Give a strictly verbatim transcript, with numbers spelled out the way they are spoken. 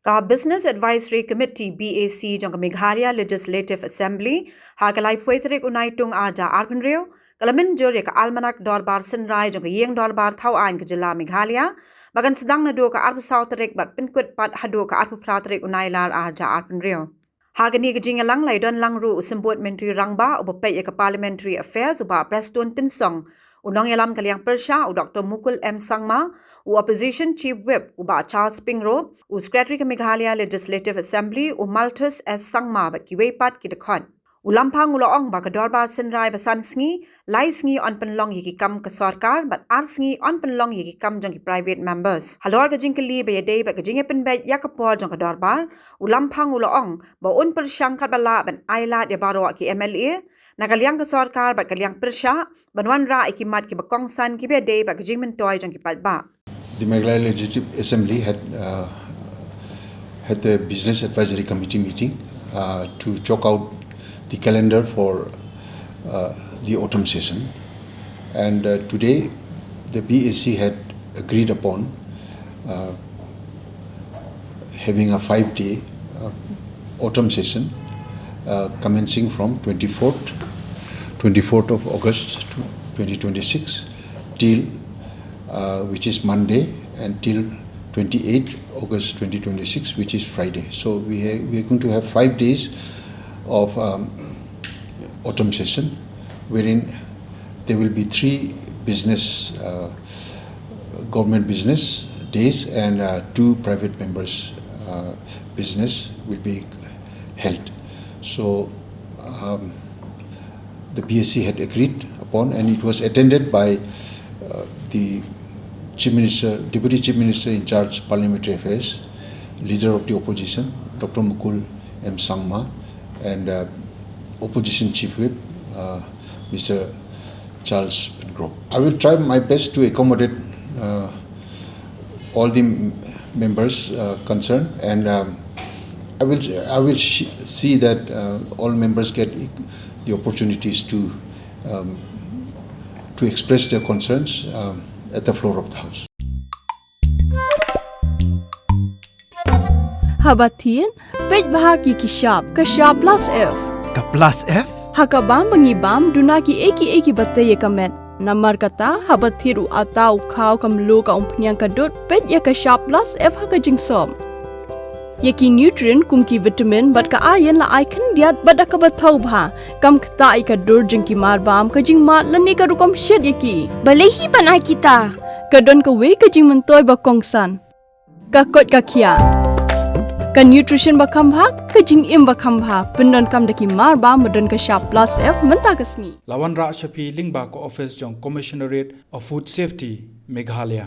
Ka Business Advisory Committee, B A C, jong ka Meghalaya Legislative Assembly, ha ka laiphew tarik u Naitung arhajar arphew hynriew, ka la mynjur ïa ka almanak dorbar synrai jong ka ïing dorbar thaw aiñ ka jylla Meghalaya, ba kan sdang naduh ka arphew saw tarik bad pynkut pat haduh ka arphew phra tarik u Nailar arhajar arphew hynriew. Ha kane ka jingïalang la ïadon lang ruh u Symbud Myntri Rangbah uba peit ïa ka Parliamentary Affairs u Bah Prestone Tynsong, u nongïalam ka liang pyrshah u Doctor Mukul M Sangma, u Opposition Chief Whip u Bah Charles Pyngrope, u Secretary ka Meghalaya Legislative Assembly u Malthus S Sangma bad kiwei pat ki dkhot. U Lamphang u la ong ba ka dorbar synrai ba san sngi, lai sngi yn pynlong ïa ki kam ka sorkar bad ar sngi yn pynlong ïa ki kam jong ki private members. Halor ka jingkylli ba ïadei bad ka jingïapynbeit ïa ka por jong ka dorbar, u Lamphang u la ong ba un pyrshang katba lah ban ailad ïa baroh ki M L A na ka liang ka sorkar bad ka liang pyrshah ban wanrah ïa ki mat kiba kongsan kiba ïadei bad ka jingmyntoi jong ki paidbah. The Meghalaya Legislative Assembly had uh, had the Business Advisory Committee meeting uh, to chalk out the calendar for uh, the autumn session, and uh, today the B A C had agreed upon uh, having a five-day uh, autumn session uh, commencing from twenty-fourth, twenty-fourth of August twenty twenty-six till uh, which is Monday, and till twenty-eighth August twenty twenty-six, which is Friday. So we, ha- we are going to have five days of um, autumn session, wherein there will be three business, uh, government business days, and uh, two private members' uh, business will be held. So um, the B A C had agreed upon, and it was attended by uh, the Chief Minister, Deputy Chief Minister in charge Parliamentary Affairs, Leader of the Opposition, Doctor Mukul M Sangma, and uh, Opposition Chief Whip, uh, Mister Charles Pyngrope. I will try my best to accommodate uh, all the m- members uh, concerned, and um, I will I will sh- see that uh, all members get the opportunities to um, to express their concerns um, at the floor of the house. Haba thied, peit bha ki ki shap, ka shap plus F. Ka plus F? Ha ka bam ba ngi bam, duna ki ei ki ei kiba tei ïa ka met. Namar kata, haba thied u ata, u khaw, ka mluh, ka umphniang, ka dud, peit ïa ka shap plus F ha ka jingsop. Ïa ki nutrient kum ki vitamin bad ka iron la ai khyndiat bad da kaba thaw bha. Kam ktah ïa ka dur jong ki mar bam, ka jingmad lane ka rukom shet ïa ki. Balei hi ban ai kita? Ka don kawei ka jingmyntoi ba kongsan. Ka koit ka khiah. Ka nutrition ba kham bha, ka jingim ba kham bha. Pyndonkam da ki mar bam ba don ka shap plus F mynta ka sngi. La wanrah sha phi lyngba ka office jong Commissionerate of Food Safety, Meghalaya.